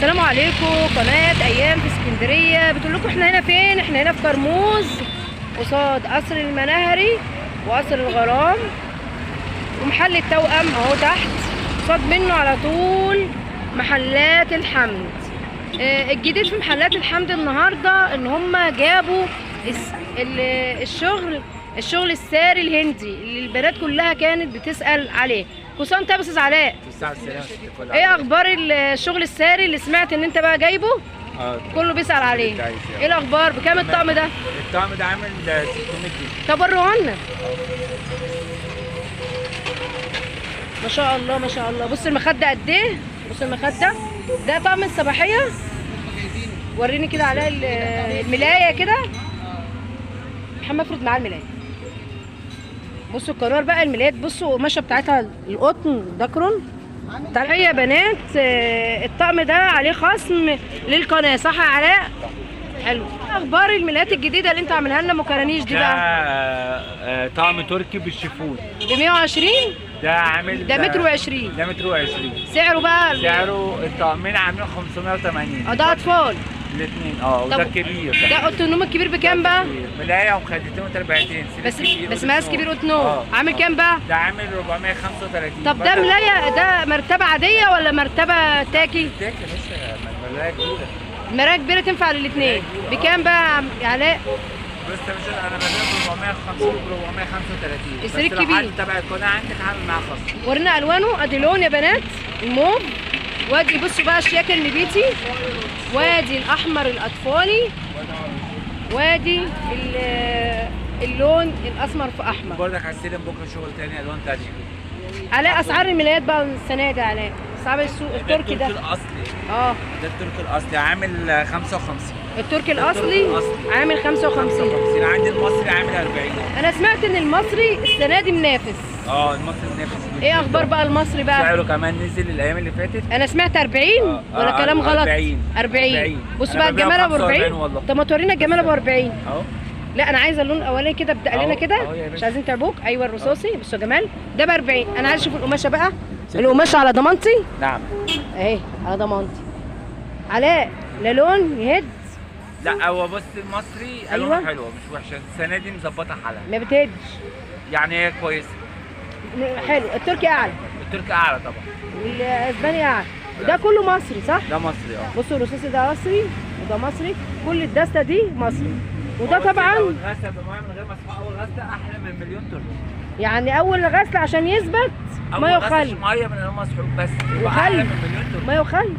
السلام عليكم. قناة ايام في اسكندرية بتقول لكم احنا هنا فين؟ احنا هنا في كرموز قصاد قصر المناهري وقصر الغرام ومحل التوأم اهو تحت، قصاد منه على طول محلات الحمد. الجديد في محلات الحمد النهارده ان هم جابوا الشغل الساري الهندي اللي البنات كلها كانت بتسأل عليه. كوسان طيب يا استاذ علاء، ايه اخبار الشغل الساري اللي سمعت ان انت بقى جايبه؟ كله بيسأل عليه. ايه الاخبار؟ بكام الطقم ده؟ الطقم ده عامل 600 جنيه. طب وريهولنا. ما شاء الله ما شاء الله. بص المخدة قد ايه، بص المخدة. ده طقم الصباحية. وريني كده علاء الملايه كده. محمد افرد معاه الملايه. بصوا القرار بقى الملايات، بصوا القماشه بتاعتها القطن دكرون. تعالوا يا بنات، الطقم ده عليه خصم للقناة صح يا علاء؟ حلو. اخبار الملايات الجديدة اللي انت عاملها لنا مكرانيش دي بقى؟ ده طقم تركي بالشيفون ب 120. ده عامل ده متر و20. ده متر و20. سعره بقى؟ سعره الطقمين عاملين 580. ده اطفال الاثنين. وده كبير. ده اوضة النوم الكبير بكام بقى؟ ملايه ومخدتين وتربعتين. بس مقاس كبير اوضة نوم. عامل كام بقى؟ ده عامل 435. طب ده ملايه، ده مرتبه عادية ولا مرتبه تاكي؟ تاكي يا باشا، ملايه كبيرة. مراية كبيرة تنفع للاثنين. بكام بقى يا علاء؟ بس يا باشا انا ببيع ب 450 ب 435. السرير الكبير تبع القناة عندك عامل معاه خصم. ورينا الوانه. ادي لون يا بنات الموف، وادي بصوا بقى الشياكه النبيتي، وادي الاحمر الاطفالي، وادي اللون الاسمر في احمر. برضك هستلم بكره شغل تاني الوان تانية. علاء اسعار الملايات بقى السنة دي يا علاء؟ اسعار السوق التركي ده؟ التركي الاصلي. ده التركي الاصلي عامل 55. التركي الاصلي عامل 55. عندي المصري عامل 40. انا سمعت ان المصري السنة دي منافس. المصري منافس. ايه اخبار بقى المصري بقى؟ سعره كمان نزل الايام اللي فاتت. انا سمعت 40 ولا كلام غلط؟ 40. بص بقى الجماله ب 40. طب ما تورينا الجماله ب 40 اهو. لا انا عايزه اللون الاولاني كده، ابدا لنا كده، مش عايزين تعبوك. ايوه الرصاصي. بصوا يا جمال ده ب 40. انا عايزه اشوف القماشه بقى. القماشه على ضمانتي؟ نعم اهي على ضمانتي. علاء لا لون يهد. لا هو بص المصري الوانه حلوة مش وحشة السنة دي، مظبطه حالها ما بتهدش يعني، هي كويسة. حلو. التركي اعلى. التركي اعلى طبعا، والاسباني اعلى. ده كله مصري صح؟ ده مصري. بصوا الرصاصي ده مصري وده مصري، كل الدسته دي مصري. وده طبعا غسل بميه من غير مسحوق. اول غسله احلى من مليون تركي. يعني اول غسله عشان يثبت مية وخل. مية من غير مسحوق بس، وخل. مية وخل،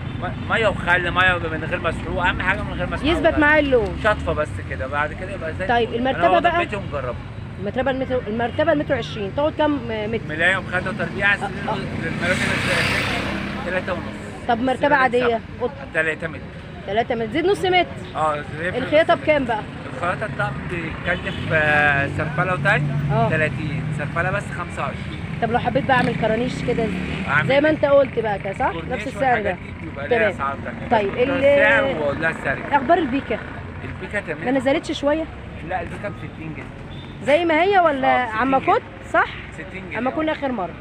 مية وخل، مية من غير مسحوق، اهم حاجة من غير مسحوق يثبت معاه اللون. شطفه بس كده، بعد كده يبقى زي. طيب المرتبة بقى؟ بيتي ومجربها. المرتبة المتر، المرتبة المتر 20 تقعد كام متر؟ ملايه ومخده وتربيعه للمراتب 3.5. طب مرتبه عادية؟ 3 متر. 3 متر زيد نص متر. الخياطة بكام بقى؟ الخياطة الطقم بيتكلف سرفله وتاني 30، سرفله بس 25. طب لو حبيت بقى اعمل كرانيش كده زي ما انت قلت بقى كده صح؟ نفس السعر ده. تمام. طيب السعر ولا السعر؟ اخبار البيكا؟ البيكا تمام. ما نزلتش شوية؟ لا البيكا ب 60 جنيه زي ما هي ولا عما كنت صح؟ 60 جنيه اما كنا اخر مرة.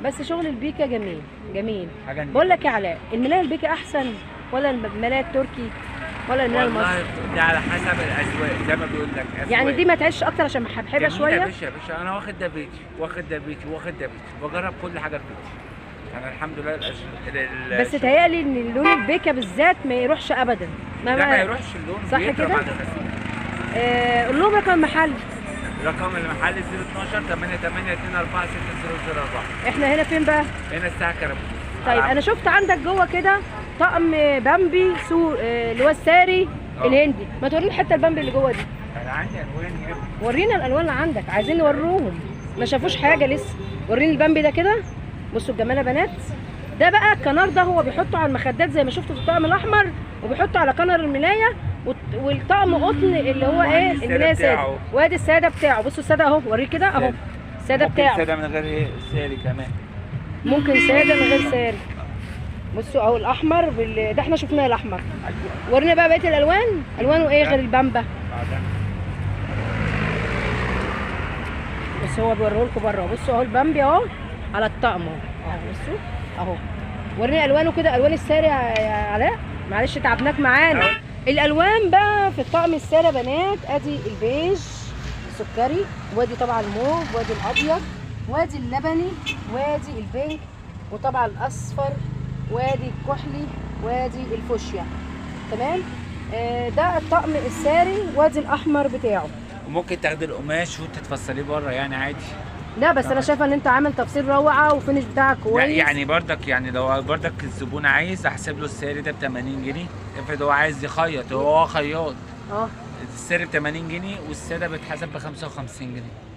بس شغل البيكا جميل جميل. بقول لك يا علاء، الملايه البيكا احسن ولا الملايه التركي ولا الملايه المصري؟ ده على حسب الاذواق زي ما بيقول لك. يعني دي ما تعيش اكتر عشان محبحبه شوية. يا باشا يا باشا انا واخد ده بيتي، واخد ده بيتي، واخد ده بيتي، بجرب كل حاجة في بيتي. انا الحمد لله. بس تهيألي ان اللون البيكا بالذات ما يروحش ابدا. ما يروحش اللون صح كده؟ قول لهم رقم المحل. رقم المحل 012 88 24 6004. احنا هنا فين بقى؟ هنا الساعة كرموز. طيب انا شفت عندك جوه كده طقم بامبي سو اللي هو الساري الهندي، ما تورينا حتى البامبي اللي جوه دي. انا عندي الوان يا ابني. ورينا الالوان اللي عندك، عايزين نوروهم، ما شافوش حاجة لسه. وريني البامبي ده كده. بصوا الجمال يا بنات. ده بقى الكنار ده هو بيحطه على المخدات زي ما شفتوا في الطقم الاحمر، وبيحطه على كنر الملايه، والطقم قطن اللي هو ايه؟ الملايه ساده. وادي السادة بتاعه. بصوا السادة اهو، وريه كده اهو السادة بتاعه. ساده من غير ساري كمان. ممكن ساده من غير ساري. بصوا اهو الاحمر ده احنا شفناه الاحمر. ورينا بقى بقية الالوان. الوانه ايه غير البامبا؟ بس هو بيوريه لكم بره. بصوا اهو البامبي اهو على الطقم اهو. بصوا اهو، ورينا الوانه كده، الوان الساري يا علاء. معلش تعبناك معانا. الالوان بقى في الطقم الساري بنات، ادي البيج السكري، وادي طبعا الموف، وادي الابيض، وادي اللبني، وادي ال pink، وطبعا الاصفر، وادي الكحلي، وادي الفوشيا. تمام. ده الطقم الساري، وادي الاحمر بتاعه. وممكن تاخدي القماش وتتفصليه بره يعني عادي. لا بس انا شايفه ان انت عامل تفصيل روعه و finish بتاعك كويس. يعني بردك، يعني لو بردك الزبون عايز احسب له الساري ده ب 80 جنيه، افرض هو عايز يخيط، هو خياط. الساري ب 80 جنيه والسادة بتحسب ب 55 جنيه.